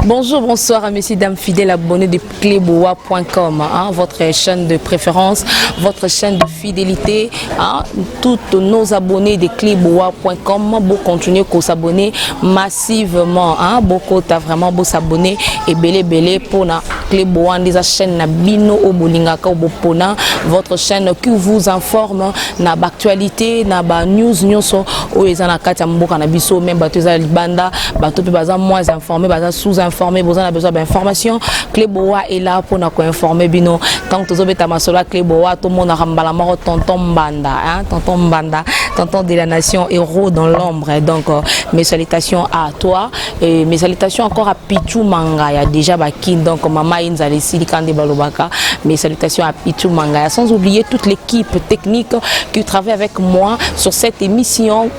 Bonjour, bonsoir à messieurs, dames fidèles abonnés de cleboa.com, hein, votre chaîne de préférence, votre chaîne de fidélité. Hein, toutes nos abonnés de cleboa.com, vous continuez à s'abonner massivement. Hein, beaucoup, t'as vraiment beau s'abonner et belé belé pour na Cleboa, des chaîne na bino obolingaka obopona, votre chaîne qui vous informe na ba actualité, na ba news nyonso oyo eza na kati ya mboka na biso, même bato eza libanda, bato pe baza moins informé, baza sous-informé, boza na besoin d'information. Cleboa est là pour na ko-informer bino. Tant tozobeta masolo ya Cleboa, tomonaka mbala moko tonton Mbanda, hein, tonton Mbanda, tonton de la nation, héros dans l'ombre. Donc mes salutations à toi et mes salutations encore à Pichou Mangaya, déjà bakin, donc mama Inzale Silikande Balobaka. Mes salutations à Pichou Mangaya, sans oublier toute l'équipe technique qui travaille avec moi sur cette émission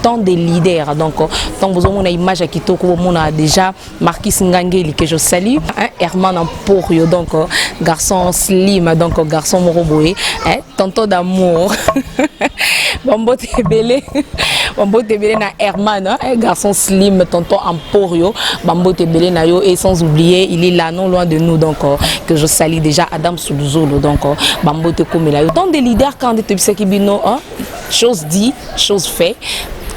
Temps des leaders. Donc tant vous avez une image à kitoko, on a déjà Marquis Ngangeli que je salue, hein, Herman Emporio, donc garçon slim, donc garçon moroboé, hein, tonton d'amour. Bambote ebele, bambote ebele na Herman, hein, garçon slim, tonton Emporio, bambote ebele na yo. Et sans oublier, il est là non loin de nous, donc que je salue déjà, Adam Souluzolo. Donc bambote komela yo. Temps des leaders, quand te bino, hein, chose dit, chose fait.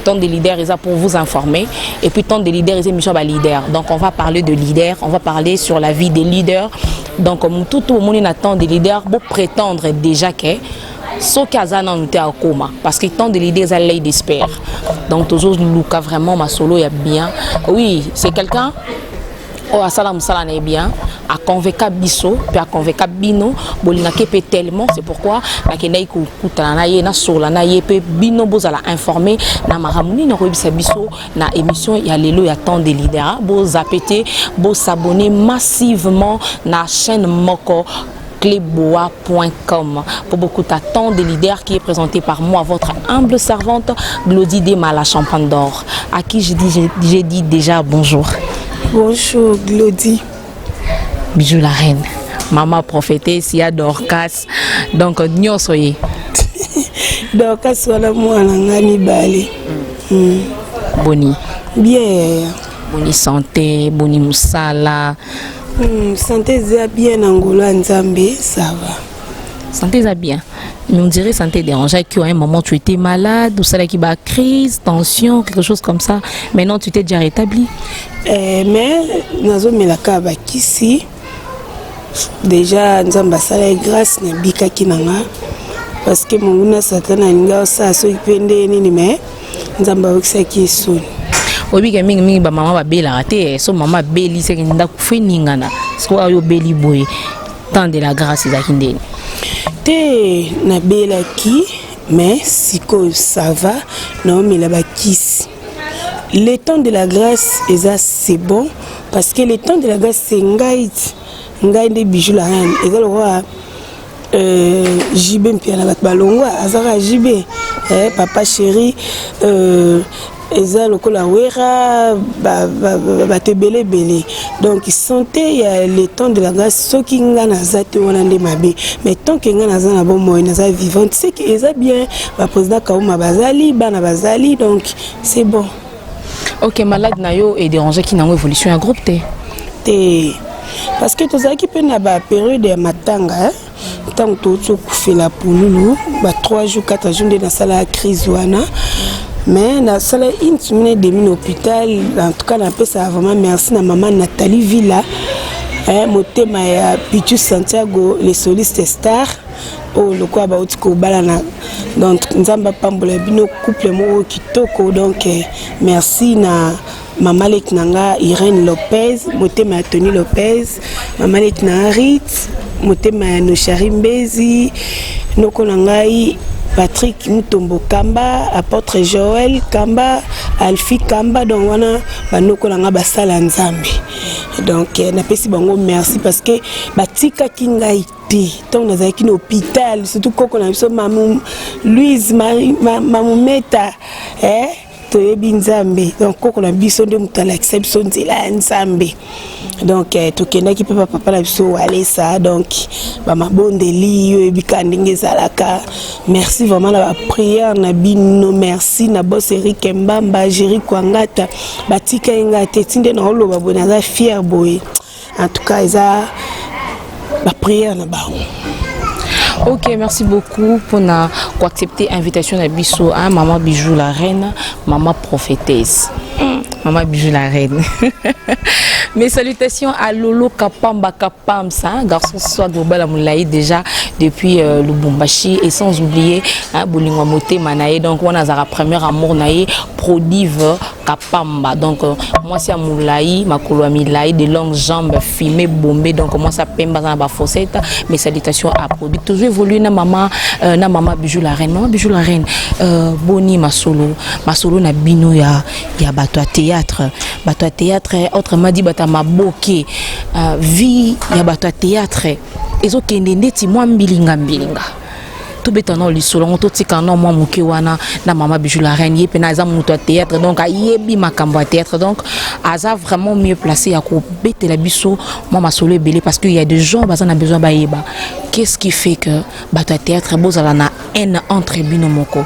Temps des leaders est là pour vous informer. Et puis temps des leaders est émission ba leader. Donc on va parler de leaders, on va parler sur la vie des leaders. Donc tout le monde attend des leaders pour prétendre déjà que soki aza nanu te akoma, parce que temps de leader eza l'œil d'espère. Donc tozoluka vraiment masolo ya bien. Oui, c'est quelqu'un oyo asala mosala na ye bien, aconvaincre biso mpe aconvaincre bino, bolingaki mpe tellement. C'est pourquoi nakendaki kokutana na ye, nasola na ye mpe bino bozala informé na makambo nini akoyebisa biso na émission ya lelo ya Temps de leader. Bozape te, bosabonner massivement na chaîne moko, cleboa.com, pour beaucoup Temps de leaders qui est présenté par moi, votre humble servante, Glody Dema, la champagne d'or, à qui j'ai dit, j'ai dit déjà bonjour. Bonjour Glody. Bijou la reine, maman prophétesse ya Dorcas, donc nyonso ye. Dorcas wana mwana nga mibale. Boni? Bien. Boni santé? Boni mosala? Santé eza bien, na ngolo ya Nzambe, ça va. Santé eza bien, mais on dirait santé dérangeait qu'à un moment tu étais malade ou ça qui ba crise, tension, quelque chose comme ça. Maintenant tu t'es déjà rétabli? Eh, mais nazomelaka bakisi déjà. Nzambe asala grâce, nabikaki na nga, parce que monguna Satana alingi osala soki mpe nde nini, mais Nzambe ayokisaki esoni. Oyebika mingimingi bamama babelaka te. So mama abeli, seke ndako fo eningana. Siko oyo obeli boye, temps de la grâce ezalaki ndeni? Te, nabelaki, mais sikoyo ça va, naomela bakisi. Le temps de la grâce eza, c'est bon, parce que le temps de la grâce, c'est ngai ti ngai nde Bijou la reine. Eza lokola JB Mpiana, bato balongwa, azaka JB, papa chéri, eza lokola Wera, bato ebele ebele. Donc santé ya le temps de la grâce, soki nga naza te, wana nde mabe. Mais tant que nga naza na bomoi, naza vivante, c'est que eza bien. Baprésident Kauma bazali, bana bazali, donc c'est bon. Ok, malade na yo edérangeaki nango évolution ya groupe te? Te, parce que tozalaki mpe na bapériode ya matanga. Ntango touti okufela pululu, ba 3 jours, 4 jours nde nasala crise wana, mais nasala une semaine et demie na hôpital. En tout cas napesaka vraiment merci na mama Nathalie Villa, motema ya Pichu Santiago, le soliste star oyo lokola bauti kobalana. Donc Nzambe apambola bino, couple moko kitoko. Donc merci na mama leki na nga Irène Lopez, motema ya Tony Lopez, mama leki na nga Rit, motema ya Noshari Mbezi, noko na ngai Patrick Mutombo Kamba, apôtre Joel Kamba, Alfi Kamba. Donc wana banoko na nga, basala Nzambe. Donc napesi bango merci, parce que batikaki ngai te ntango nazalaki na hôpital, surtout koko na biso mamu Louise Mamumeta, eh? Toyebi Nzambe, donc koko na biso nde moto alakisa biso nzela ya Nzambe. Donc tokendaki mpe bapapa na biso Walesa, donc bamabondeli, oyebi kaka ndenge ezalaka. Merci vraiment na baprière na bino. Merci na boss Erik Mbamba, Géri Kwangata, batika ye ngai te. Ti nde naoloba boye, naza fier boye. En tout cas, eza baprière na bango. Ok, merci beaucoup pour na accepter invitation na biso, hein, Maman Bijou la reine, maman prophétesse. Maman Bijou la reine. Mes salutations à Lolo Kapamba Kapams, hein, garçon soit global à Moulaï déjà depuis Lubumbashi, et sans oublier, hein, Bolingwa Motema na ye, donc on a zara premier amour na ye, Prodive Kapamba. Donc moi c'est à Moulaï, makolo ya milayi, de longues jambes fumées bombées, donc moi ça pemba na ba fossette. Mes salutations à Prodive. Toujours évolué na maman Bijou la reine. Maman Bijou la reine, boni masolo, masolo na bino ya bato ya théâtre, bato ya théâtre, autrement dit bato ya maboke, vie ya bato ya théâtre ezokende ndeti mwa mbilinga mbilinga. Tobeta nao lisolo yango, totika nao mwa moke wana na Mama Bijou la reine. Ye mpena aza moto ya théâtre, donc ayebi makambo ya théâtre, donc aza vraiment mieux placé ya kobetela biso mwa masolo ebele, parce que y a des gens baza na besoin bayeba qu'est-ce qui fait que bato ya théâtre bozala na haine entre bino moko,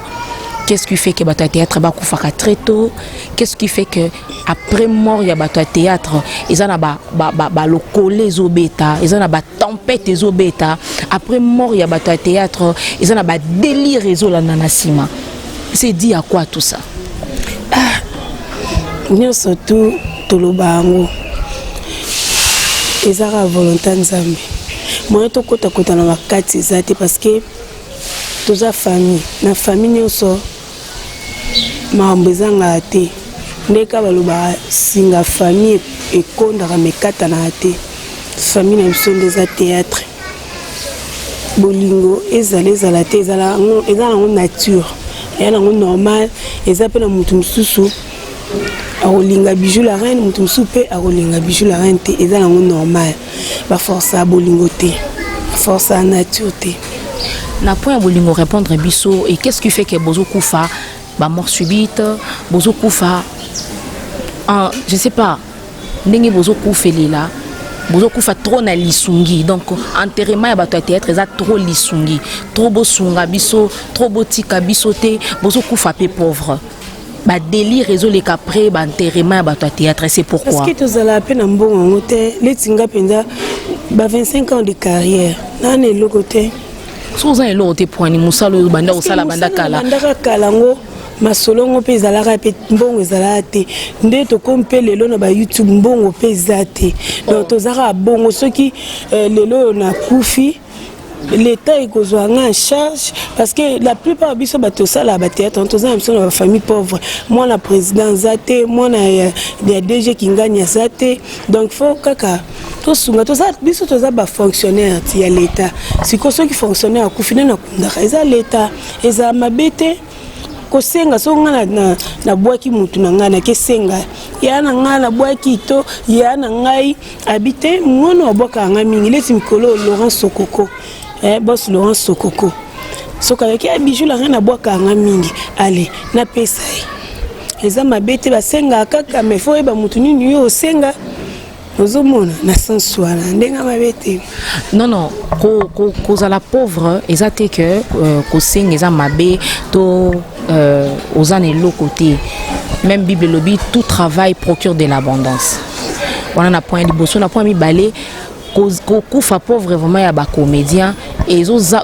qu'est-ce qui fait que bato ya théâtre bakufaka très tôt, qu'est-ce qui fait que après mort ya bato ya théâtre eza na balokole ezobeta, eza na batempête ezobeta, après mort ya bato ya théâtre eza na badélire ezolanda na nsima. C'est dû à quoi, tout ça? Ah, nyonso tu toloba yango, eza kaka volonté ya Nzambe. Moyen tokotakota na bakati eza te, parce que toza famille. Na famille nyonso makambo ezangaka te. Nde ka balobaka, singa famille ekondaka mekatanaka te. Famille na biso nde eza théâtre. Bolingo ezala, ezala te, eza nango nature, eya nango normal. Eza mpe na motu mosusu akolinga Bijou la reine, motu mosusu mpe akolinga Bijou la reine te. Eza nango normal, baforce ya bolingo te, baforce ya nature te. Na point ya bolingo, répondre biso, et qu'est-ce qui fait que bozokufa bamort subite, bozokufa en, je sais pas ndenge bozokufelela, bozokufa trop na lisungi? Donc enterrement ya bato ya théâtre eza trop lisungi, trop bosunga biso, trop botika biso te, bozokufa mpe pauvre, badélire ezoleka après baenterrement ya bato ya théâtre, c'est pourquoi? Parce que tozalaka mpe na mbongo yango te. Leti nga mpenza ba 25 ans de carrière, naa na eloko te. So oza na eloko te, poani mosala oyo banda kosala banda kala? Bandaka kala yango, masolo ngo mpe ezalaka mpe, mbongo ezalaka te. Nde tokomi mpe lelo na bayoutube, mbongo mpe eza te. Donc tozalaka bongo. Soki lelo oyo nakufi, l'État ekozwa nga en charge? Parce que la plupart biso bato tosalaka bathéâtre, toza na biso na bafamille pauvre. Mwana président aza te, mwana ya DG Kingani aza te. Donc faut kaka tosunga. Toza biso, toza bafonctionnaire ti ya l'État. Sikoyo soki fonctionnaire akufi, nde nakundaka eza l'État. Ezala mabe te kosenga. Soki ngai nabwaki mutu na ngai, nakesenga ya na ngai, nabwaki to ya na ngai abi te. Mwana abwakaka ngai mingi, leti mikolo Laurent Sokoko, boss Laurent Sokoko, soki ayoki ya Bijou la ngai nabwakaka ngai mingi, ale napesa ye. Eza mabe te, basengaka kaka, mais faut oyeba mutu nini yo osenga. Ozomona na sens wana ndenge mabe te. Non, kozala pauvre eza te ke kosenga eza mabe to oza na eloko te. Même Bible elobi: tout travail procure de l'abondance. Wana na point liboso. Na point mibale, kokufa pauvre vraiment ya bacomédien,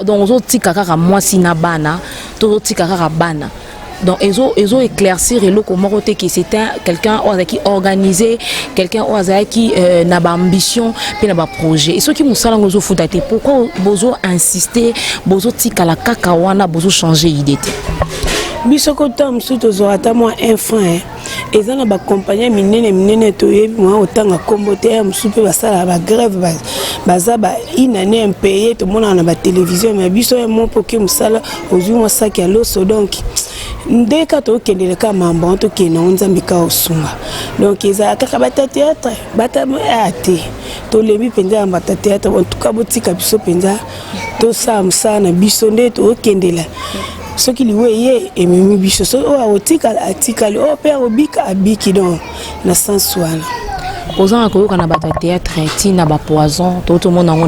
donc ozotika kaka mwasi na bana to ozotika kaka bana. Donc ezo éclaircir eloko moko te que c'est un quelqu'un oyo azalaki organisé, quelqu'un oyo azalaki na baambition mpe na baprojet. Et soki mosala yango ezofuta te, pourquoi bozo insister, bozotikala kaka wana, bozochanger idée te? Biso kota mosusu tozwaka ata mwa un franc. Eza na bakompagnie minene minene, toyebi mwa kotanga nkombo te. Ya mosusu mpe basalaka bagrève, baza ba une année impayé, tomonaka na batélévision. Mais biso ya mo mpo oke mosala, ozwi mwa saki ya loso. Donc nde ka tokendele kaka mambo wana, tokende yango, Nzambe kaka osunga. Donc ezala kaka bata théâtre, bata a te, tolembi mpenza ya bata théâtre. En tout cas, botika biso mpenza tosala mosala na biso nde tokendela. Soki liwa eye ememi biso, soki oyo akotikala atikali, oyo mpe akobika abiki, donc na sens wana. Kozanga koyoka na bato ya théâtre ntina bapoison to tomona yango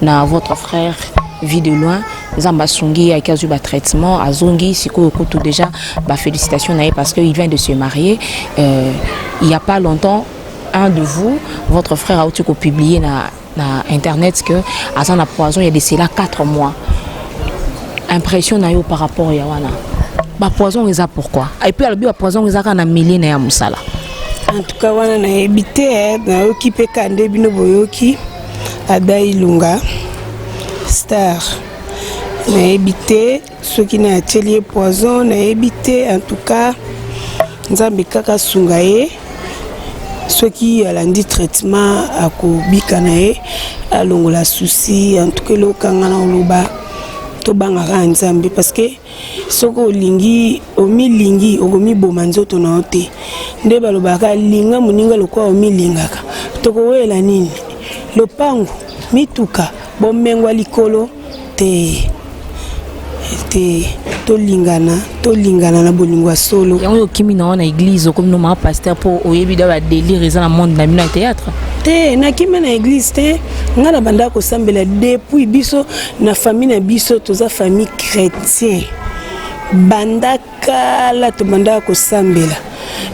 na votre frère Vie de Loin. Nzambe asungi ye, aki azwi batraitement, azongi sikoyo. Kutu déjà bafélicitation na ye parce que il vient de se marier il y a pas longtemps. Un de vous, votre frère, auti kopublier na internet que aza na poison il y a de cela 4 mois. Impression na yo par rapport ya wana bapoison eza pourquoi? Et puis alobi bapoison eza kaka na milieu na ya mosala. En tout cas, wana nayebi te. Nayoki mpe ka nde bino boyoki Ada Ilunga Star. Nayebi te soki na atieli ye poison, nayebi te. En tout cas, Nzambe kaka asunga ye. Soki alandi traitement, akobika na ye, alongola souci. En tout cas, elokanga na oloba, tobangaka Nzambe, parce que soki olingi, omilingi, okomiboma nzoto na yo te. Nde balobaka: linga moninga lokola omilingaka. Tokowela nini? Lopango, mituka, bomengwa likolo te te. Tolingana, tolingana na bolingo ya solo. Yango okimi na wana église, okomi no maa pasteur mpo oyebi da badélire eza na monde na bino ya théâtre. Te, nakimi na église te. Ngai na bandaka kosambela depuis. Biso na famille na biso, toza famille chrétien banda kala, tobandaka kosambela.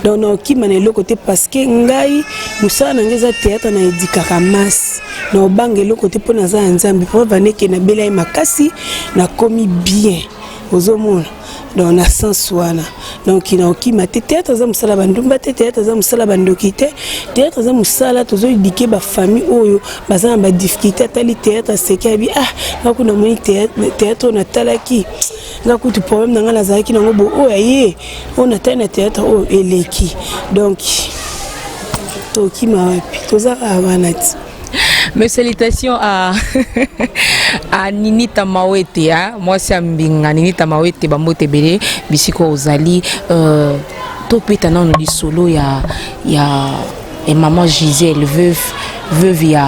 Donc naokima na eloko te, parce que ngai mosala na ngai eza théâtre, na edikaka masi. Na obanga eloko te mpo naza ya Nzambe. Preuve aneke nabela ye makasi, nakomi bien, ozomona. Donc na sens wana, donc naokima te. Théâtre eza mosala bandumba te, théâtre eza mosala bandoki te. Théâtre eza mosala tozoéduquer bafamille oyo baza na badifficulté. Atali théâtre, aseki, abi: "Ah, nga kuna namoni théâtre oyo natalaki, nga kutu problème na ngai nazalaki nango bo oyo aye oyo natali na théâtre oyo eleki." Donc tokima wapi? Toza kaka wana ti. Mes salutations à Ninita Mawete, hein? Moi c'est Mbinga, Ninita Mawete, bambote ebele, bisiko ozali. Topeta nano lisolo ya et maman Gisèle, veuve ya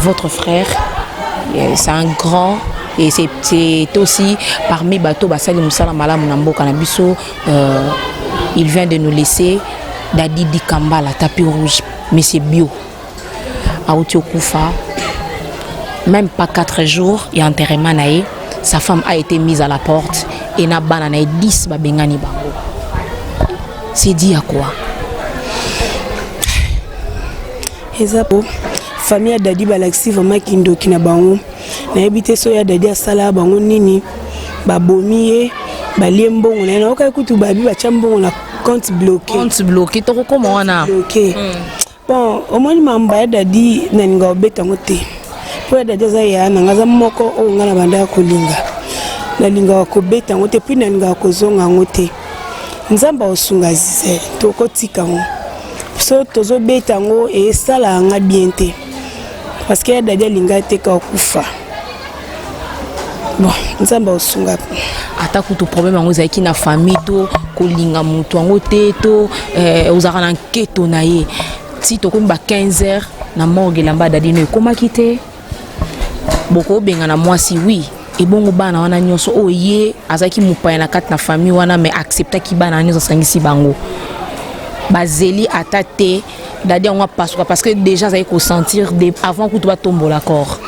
votre frère. C'est un grand et c'est aussi parmi bato basali mosala malamu na mboka na biso. Il vient de nous laisser, Dadi Dikambala, tapis rouge, monsieur Bio auti okufa. Même pas 4 jours ya enterrement na ye, sa femme a été mise à la porte et na bana na ye 10, babengani bango. C'est dit à quoi? Eza po famille ya Dadi balakisi vraiment kindoki na bango. Nayebi te so ya Dadi asala bango nini, babomi ye, balie mbongo na ye. Nayokai kutu babi batya mbongo na compte bloqué. Compte bloqué, tokokoma wana. Bloqué. Bon, omoni mambo ya Dadi, nalinga kobeta yango te, mpo ya Dadi aza ya nanga, aza moko oyo ngai na bandaka kolinga. Nalingaka kobeta yango te, puis nalingaka kozonga yango te. Nzambe akosunga Gisele, tokotika yango. So tozobeta yango, esalaka nga bien te, parce que ya Dadi alinga te ka okufa. Bon, Nzambe akosunga. Ata kutu problème yango ezalaki na famille, to kolinga motu yango te, to ozalaka na nketo na ye ti tokomi ba 15 heures na morgue, elamba ya Dadi no ekomaki te. Bokobenga na mwasi, oui. Ebongo bana wana nyonso oyo ye azalaki mopaya na kati na famille wana, mais acceptaki bana wana nyonso, asangisi bango, bazeli ata te. Dadi yango apasuka parce que déjà azalaki kosentir avant kutu batombola corps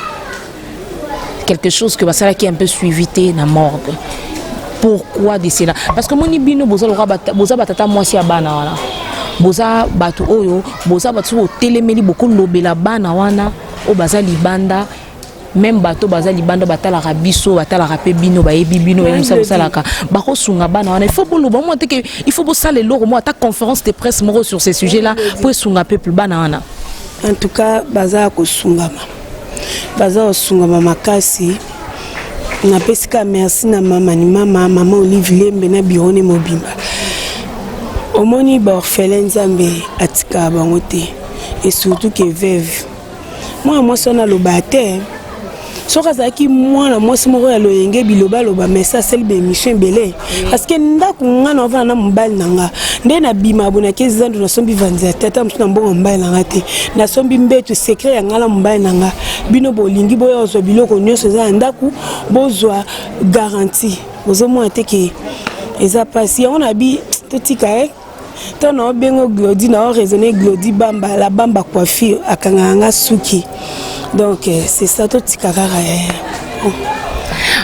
quelque chose que basalaki un peu suivi te na morgue. Pourquoi de cela? Parce que moni bino boza lokola boza batata mwasi ya bana wana, boza bato oyo, boza bato soki otelemeli, bokolobela bana wana oyo baza libanda. Même bato baza libanda batalaka biso, batalaka mpe bino, bayebi bino, bayebi mosala bosalaka, bakosunga bana wana. Il faut boloba mwa te ke il faut bosala eloko moko, ata conférence de presse moko sur ces sujets là po esunga peuple, bana wana. En tout cas, baza kosungama, baza kosungama makasi. Napesi ka merci na mama ni mama, mama Olive Lembe na biro ne mobimba. Omoni, baorphelin, Nzambe atikaka bango te, et surtout que veuve, mwana mwasi wana aloba te. Soki azalaki mwana mwasi moko ya loyenge, bilobaloba, mais sa asali baémission ebele, parce que ndako nga na ovanda na mobali na nga, nde nabima boye, nake zandu, nasombi ventilateur, ata mosusu na mbongo mobali na nga te, nasombi mbeto, secret ya nga na mobali na nga. Bino bolingi boya kozwa biloko nyonso eza na ndako, bozwa garantie, bozomona te ke eza mpasi. Yango na bi totika ye to na obengo Glodi, na oraisonne Glodi Bamba, la Bamba coiffure, akangaka nga suki. Donc c'est ça, totika kaka ye.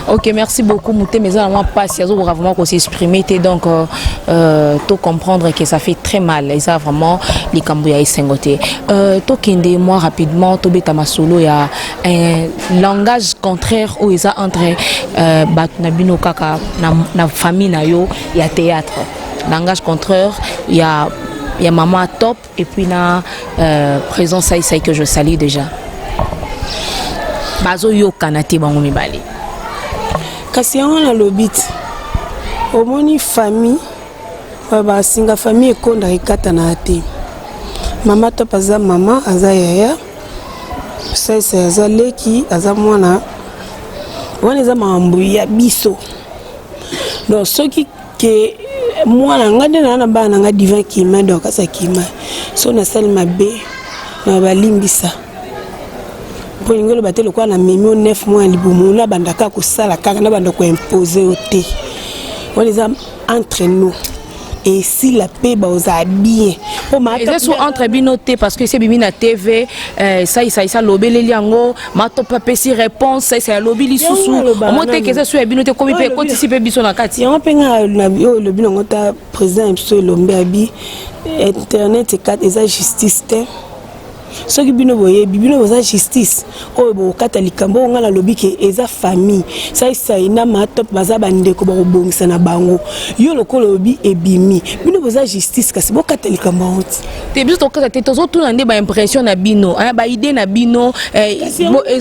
Ok, merci beaucoup. Motema eza na mwa mpasi, azokoka vraiment kos'exprimer te. Donc to comprendre que ça fait très mal, eza vraiment likambo ya esengo te. Tokende mwa rapidement, tobeta masolo ya un langage contraire oyo eza entre bato na bino kaka na famille na yo ya théâtre, langage contraire ya mama Top et puis na présent Saïsaï, que je salue déjà. Bazoyokana te bango mibale. Kasi yango nalobi ti omoni famille oyo basinga, famille ekondaka, ekatana te. Mama Top aza mama, aza yaya, Saisai aza leki, aza mwana. Wana eza makambo ya biso. Donc soki ke mwana nga nde naa na bana na nga, Divin Kima, donc aza Kima, so nasali mabe na balimbisa, mpo elingi oloba te lokola namemi o 9 mois ya libumu, nabanda kaka kosala, kaka nabanda koimpose yo te. Wana eza entre nous, esila mpe baozala bien. Eza so entre bino te, parce que esi ebimi na TV. Saisai alobeleli yango, Matope apesi réponse, Saisai alobi lisusu. Omo teke eza so ya bino te, komi mpe ekotisi mpe biso na kati. Yango mpe nga oyo elobi nango ta président ya biso Elombe, abi internet eza justice te. Soki bino boyebi, bino boza justice oyo bokokata likambo oyo ngai nalobi ke eza famille. Saisai na Matop baza bandeko, bakobongisa na bango. Yo lokola olobi ebimi, bino boza justice, kasi bokata likambo yango ti. Te, biso tokata te, tozotuna nde baimpression na bino, baidée na bino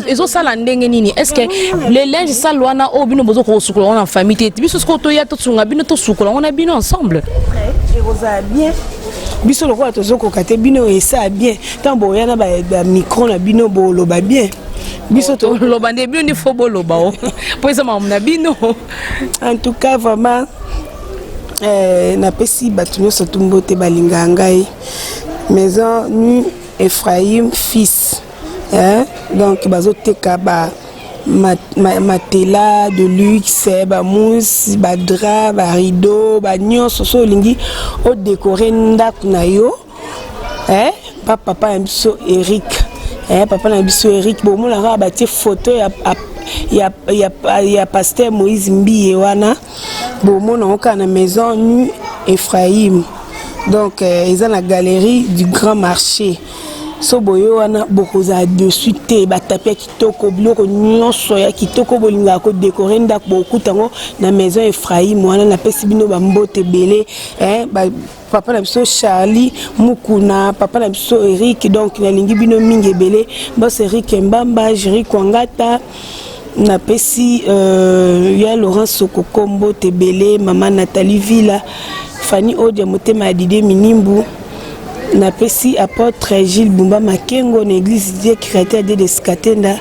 ezosala ndenge nini. Est ce que le linge sale wana oyo bino bozokosukola yango na famille te, biso sikoyo toya tosunga bino, tosukola yango na bino ensemble? Ekozala bien. Biso lokola tozokoka te, bino esala bien ntango boya na bamicro na bino, boloba bien. Biso toloba nde, bino nde fo boloba o, mpo eza makambo na bino. En tout cas vraiment, napesi bato nyonso tumbo te balingaka ngai. Maison Nu Ephraim Fils, eh, donc bazoteka ba matelas de luxe, bamousse, badrap, barideau, banyonso. So olingi odécorer ndako na yo, eh, pa papa na biso Eric, eh, papa na biso Eric, bomonaka batie photo ya pasteur Moïse Mbiye wana, bomona yango kaka na Maison Nu Ephraim. Donc eza na galerie du Grand Marché. So boye wana, bokozala dessus te. Batapi ya kitoko, biloko nyonso ya kitoko bolingaka kodécorer ndako, bokokuta yango na Maison Ephraim wana. Napesi bino bambote ebele, eh, papa na biso Charlie Mukuna, papa na biso Eric. Donc nalingi bino mingi ebele, boss Eric Mbamba, Jeri Kwangata. Napesi ya Laurent Sokoko mbote ebele, mama Nathalie Villa, Fani Odia, motema ya Didie Minimbu. Napesi apôtre Gilles Bumba Makengo na église Dieu Créateur de Skatenda.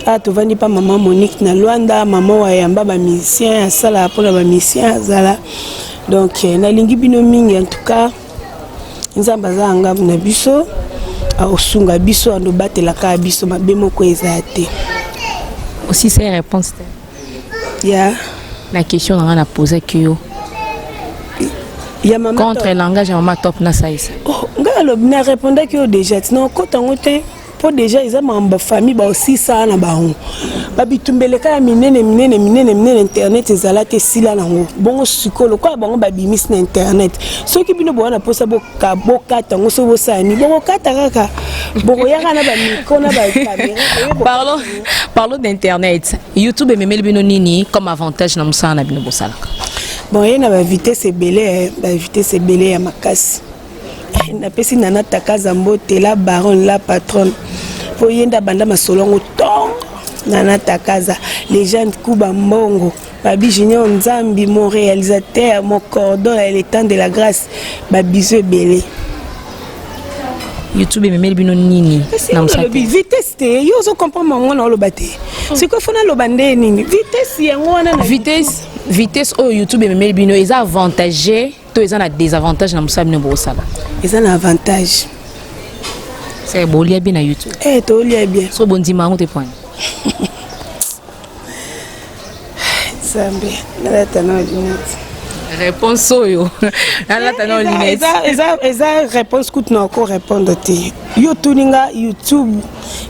A tovandi mpa mama Monique na Lwanda, mama wayamba bamusicien, asalaka mpona bamusicien azala. Donc nalingi bino mingi. En tout cas, Nzambe aza ya ngambu na biso, akosunga biso, andobatelaka biso, mabe moko eza te. Aussi c'est réponse te. Ya. Na question na nga napozaki yo. Ya mama. Contre langage ya mama Top na Saisa. Oh, ngai alobi na répondaki yo déjà, tina okota yango te, mpo déjà eza makambo bafamille baosisa na bango, babitumbeleka ya minene minene minene minene. Internet ezala te, esila nango bongo. Sikoyo lokola bango babimisi na internet, soki bino boya na mposa bokata yango, soki bosala nini, bokokata kaka, bokoyaka na bamicro na bacaméra. Parlons d'internet. YouTube ememeli bino nini comme avantage na mosala na bino bosalaka? Bon, ye na bavitesse ebele, bavitesse ebele ya makasi. Napesi Nana Takaza mbote, la baronne, la patronne, mpo ye nde abanda masolo yango ntongo. Nana Takaza, légende, Kuba Mbongo, Babi Junior Nzambi, mon réalisateur, mon cordon, le temps de la grâce, babiso ebele. YouTube ememeli bino nini na mosala? Vitesse te, yo ozocomprendre mango na oloba te. Sikoyo fo naloba nde nini? Vitesse yango wana na vitesse, vitesse oyo YouTube ememeli bino eza avantage to eza na désavantage na mosala bino bosala? Eza na avantage. Se bolia bien na YouTube? Eh, tolia bien. So bondima yango te point? Nzambe, nalata na lunette. Réponse oyo nalata na lunette. Eza réponse kutu na oko répondre te. Yo tuni nga YouTube,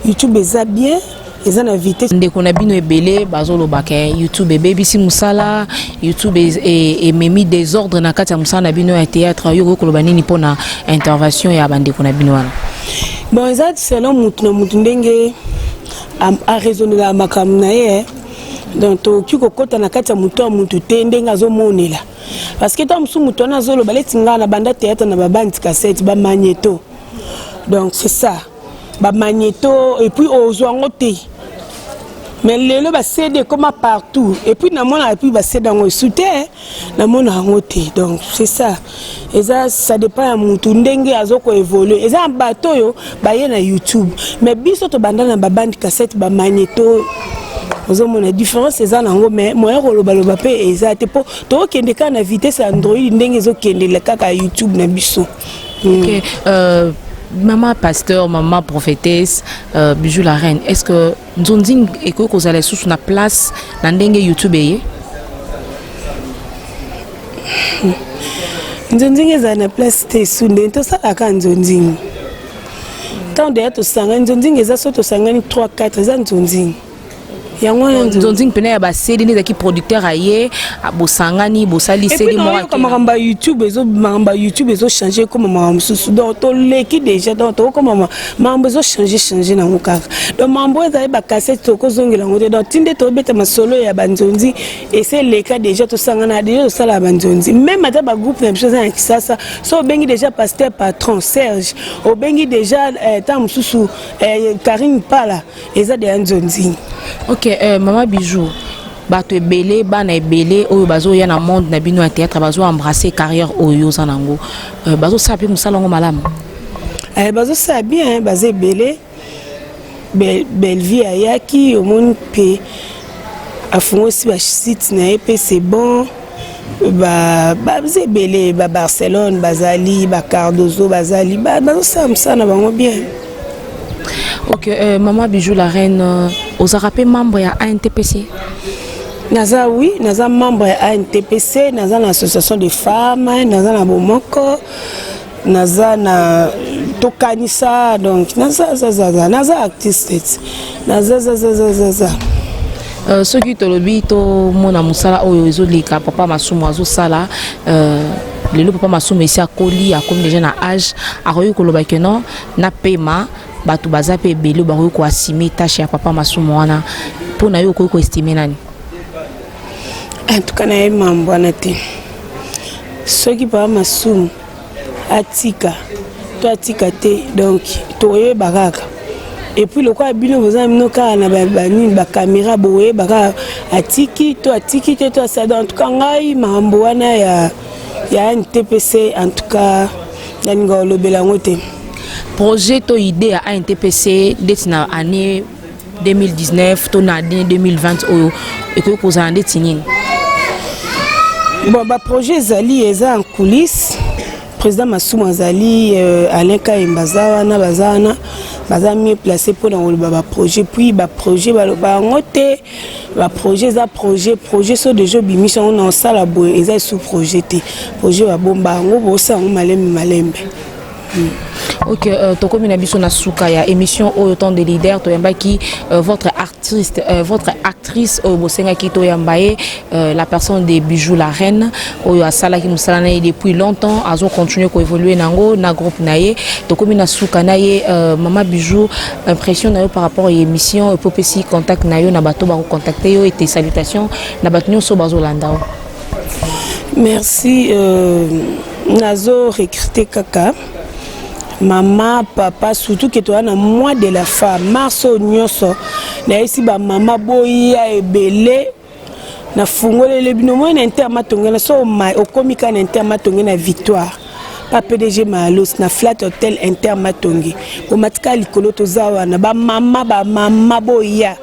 YouTube eza bien, eza na vitesse. Ndeko na bino ebele bazolobaka YouTube ebebisi mosala, YouTube ememi désordre na kati ya mosala na bino ya théâtre. Yo okoki koloba nini mpona intervention ya bandeko na bino wana? Bon, eza selon mutu na mutu ndenge araisonnela makambo na ye. Donc tokoki kokɔta na kati ya motu ya mutu te ndenge azomonela, parce que ntango mosusu motu wana azoloba leti ngai na banda théâtre na babandi cassette, bamagnéto. Donc c'est ça, bamagnéto, et puis ozwa yango te. Mais lelo baCD ekoma partout, et puis namona, et puis baCD yango esu te, namona yango te. Donc c'est ça, eza ça dépend ya mutu ndenge azokoévolue. Eza na bato oyo baye na YouTube, mais biso tobanda na babandi cassette, bamagnéto. Ozomona différence eza nango, mais moyen kolobaloba mpe eza te, mpo tokokende kaka na vitesse ya Android ndenge ezokendela kaka YouTube na biso. Ok, maman pasteur, maman prophétesse, Bijou la reine, est-ce que nzonzing ekoki kozala lisusu na place na ndenge YouTube eye? Nzonzingi ezala na place te. Esu ndenge tosalaka nzonzingi, ntango deya tosangani nzonzingi eza so tosangani 3 4, eza nzonzingi yango wana. Nzonzingi mpena ya baCD nde ezalaki producteur aye, bosangani, bosali CD moko. Makambo ya YouTube, makambo ya YouTube ezochange, ekoma makambo mosusu. Donc toleki déjà, donc tokokoma makambo ezochange change nango kaka. Donc makambo oyo ezali bacassette, tokozongela yango te. Donc ti nde tobeta masolo ya banzonzi, ese eleka déjà. Tosangana déjà, tosala banzonzi, même ata bagroupe na biso eza na Kisasa. So obengi déjà pasteur patron Serge, obengi déjà ntango mosusu Karine Pala, eza deya nzonzi. Ok, mama Bijou, bato ebele, bana ebele oyo bazoya na monde na bino ya théâtre, bazo embrasser carrière oyo oza nango, bazosala mpe mosala yango malamu? Bazosala bien, baza ebele. Bellevie ayaki, omoni mpe afungosi basite na ye mpe c'est bon. Baza ebele, babarcelone bazali, bacardozo bazali, bazosala mosala na bango bien. Ok, mama Bijou la reine, ozalaka mpe membre ya ANTPC? Naza, oui, naza membre ya ANTPC, naza na association de femmes, naza na bomoko, naza na tokanisa. Donc naza zazaza, naza artiste, naza zazazazaza. Soki tolobi tomona mosala oyo ezoleka, papa Masumu azosala, lelo papa Masumu esi akoli, akomi déjà na age, akoki koloba ke non, napema, bato baza mpe ebele bakoki koassumer tâche ya papa Masumu wana. Mpo na yo, okoki koestimer nani? En tout cas nayebi mambo wana te. Soki papa Masumu atika to atika te, donc toyeba kaka. Et puis lokola bino boza bino kaka na banini, bacaméra, boyeba kaka atiki to atiki te to asala. En tout cas ngai makambo wana ya ANTPC, en tout cas nalinga kolobela yango te. Projet to idée ya ANTPC ndeti na année 2019 to na année 2020 oyo ekoki kozala ndeti nini? Bon, baprojet ezali, eza en coulisse. Président Masumu azali, Alain Kayemba aza wana, baza wana, baza mieux placé mpona koloba baprojet. Puis baprojet baloba yango te. Baprojet eza projet, projet so déjà obimisi yango na osala boye, eza esu projet te. Projet babomba yango, bosala yango malembe malembe. Ok, tokomi na biso na suka ya émission oyo Temps de leader. Toyambaki votre artiste, votre actrice oyo bosengaki toyamba ye, la personne de Bijou la reine, oyo asalaki mosala na ye depuis longtemps, azocontinue koévolue nango na groupe na ye. Tokomi na suka na ye. Mama Bijou, impression na yo par rapport ya émission, epo opesi contact na yo na bato bakocontacte yo, ete salutation na bato nyonso bazolanda o. Merci. Nazo recruter kaka mama, papa, surtout ke toza na mois de la femme, mars oyo nyonso. Nayesi bamama boya ebele, nafungolele bino moi na Inter Matonge. Na so okomi kaka na Inter Matonge na Victoire pa PDG Malos na Flat Hotel Inter Matonge, bomatika likolo, toza wana. Bamama, bamama boya.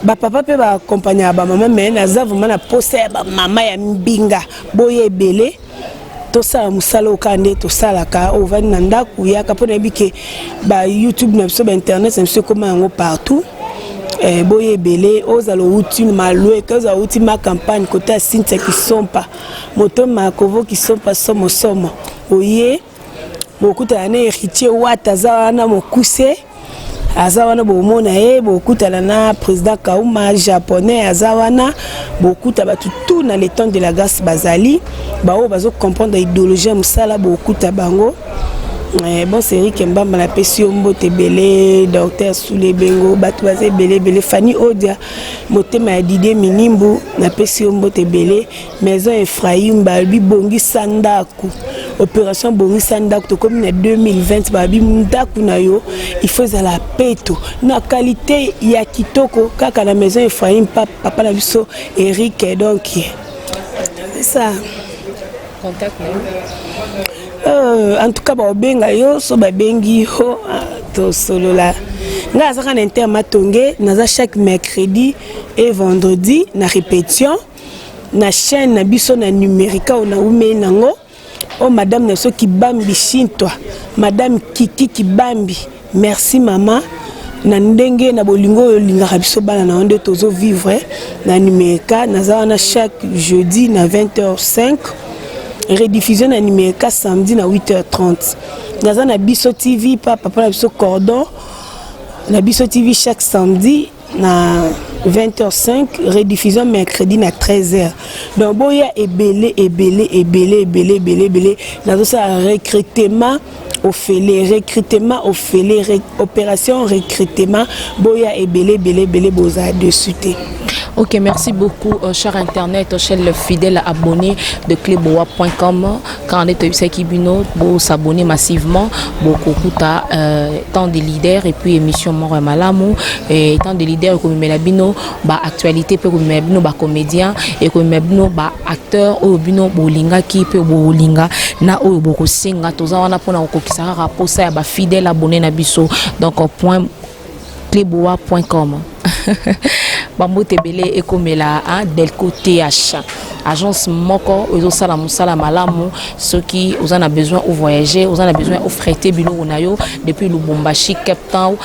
Bapapa mpe baakompagnaka bamama, mais naza vraiment na posa ya bamama ya mbinga. Boya ebele, tosala mosala oyo kaka nde tosalaka. Oyo ovandi na ndako, yaka, mpo nayebi ke ba YouTube na biso, ba internet na biso ekóma yango partout. Boya ebele. Ozala outi Malweka, ozala outi Ma Campagne, kote ya Cynthia Kisompa, moto Makovo Kisompa, somosomo, oye bokutana na Héritier Wata, aza wana, mokuse aza wana, bomona ye. Bokutana na président Kauma japonais, aza wana. Bokuta bato tout na le temps de la grâce, bazali baoyo bazocomprendre idéologie ya mosala, bokuta bango. Bon, Serik Mbamba, napesi yo mbote ebele. Docteur Sule Bengo, bato baza ebele ebele. Fani Odia, motema ya Didie Minimbu, napesi yo mbote ebele. Maison Ephraim, balobi bongisa ndako, opération bongisa ndako. Tokomi na 2020, balobi ndako na yo il faut ezala peto na qualité ya kitoko, kaka na Maison Ephraim, papa na biso Eric. Donc c'est ça. Contact na yo? En tout cas, baobenga yo, so babengi yo, tosolola. Ngai azaka na Inter Matonge, naza chaque mercredi et vendredi na répétition na chaîne na biso na numérika oyo naumei nango, oyo madame na biso Kibambi Shintwa, madame Kiki Kibambi. Merci mama, na ndenge na bolingo oyo olingaka biso bana na yo, nde tozovivre na numérika. Naza wana chaque jeudi na 20h05, rediffusion na numérika samedi na 8h30. Naza na Biso TV, pa papa na biso Cordon, na Biso TV chaque samedi na 20h05, rediffusion mercredi na 13h. Donc boya ebele ebele ebele ebele ebele ebele. Nazosala recrutement ofele, recrutement ofele, opération recrutement. Boya ebele ebele ebele, bozala dessus te. Ok, merci beaucoup, cher internet, cher fidèle abonné de cleboa.com. Quand on est bino, bo s'abonner massivement, beaucoup temps de leader et puis émission Mort Malamu et temps de leader comme bino ba actualité pe comme bino ba comédien et comme bino ba acteur oyo bino bolinga ki pe bolinga na oyo bokosenga. Toza wana pona kokokisa kaka posa ya ba fidèle abonné na biso. Donc point cleboa.com. Bambote ebele ekomela Delco TH, agence moko ezosala mosala malamu. Soki oza na besoin ovoyager, oza na besoin ofréter biloko na yo depuis Lubumbashi, Cape Town,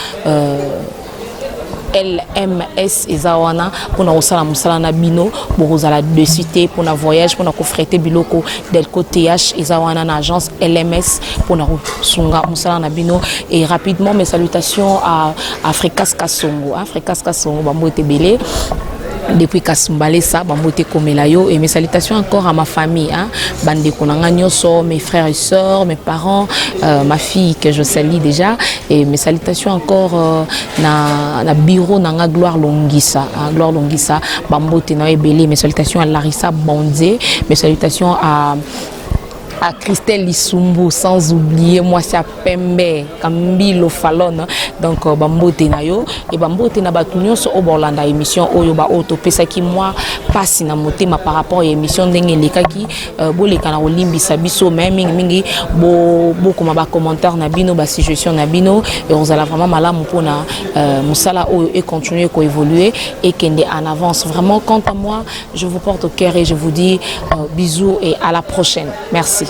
LMS eza wana mpona kosala mosala na bino. Bokozala dessus te mpona voyage, mpona kofréter biloko. Delco TH eza wana na agence LMS mpona kosunga mosala na bino. Et rapidement, mes salutations à Africas Kasongo, Africas Kasongo, bambote ebele depuis Kasumbalesa, bambote komela yo. Et mes salutations encore à ma famille, hein, bandeko na nga nyonso, mes frères et sœurs, mes parents, ma fille que je salue déjà. Et mes salutations encore na bureau na nga, Gloire Longisa, hein, Gloire Longisa, bambote na ebele. Mes salutations à Larissa Bonzé, mes salutations à Christelle Lisumbu, sans oublier moi, c'est Pembe Kambilo Falon. Donc bambote na yo et bambote na bato nyonso oyo bolanda émission oyo, ba oyo topesaki mwa pasi na motema par rapport ya émission ndenge elekaki, boleka na kolimbisa biso. Mais mingimingi bokoma bacommentaire na bino, basuggestion na bino, ekozala vraiment malamu mpona mosala oyo econtinue koévoluer, ekende en avance vraiment. Quant à moi, je vous porte au cœur et je vous dis bisous et à la prochaine. Merci.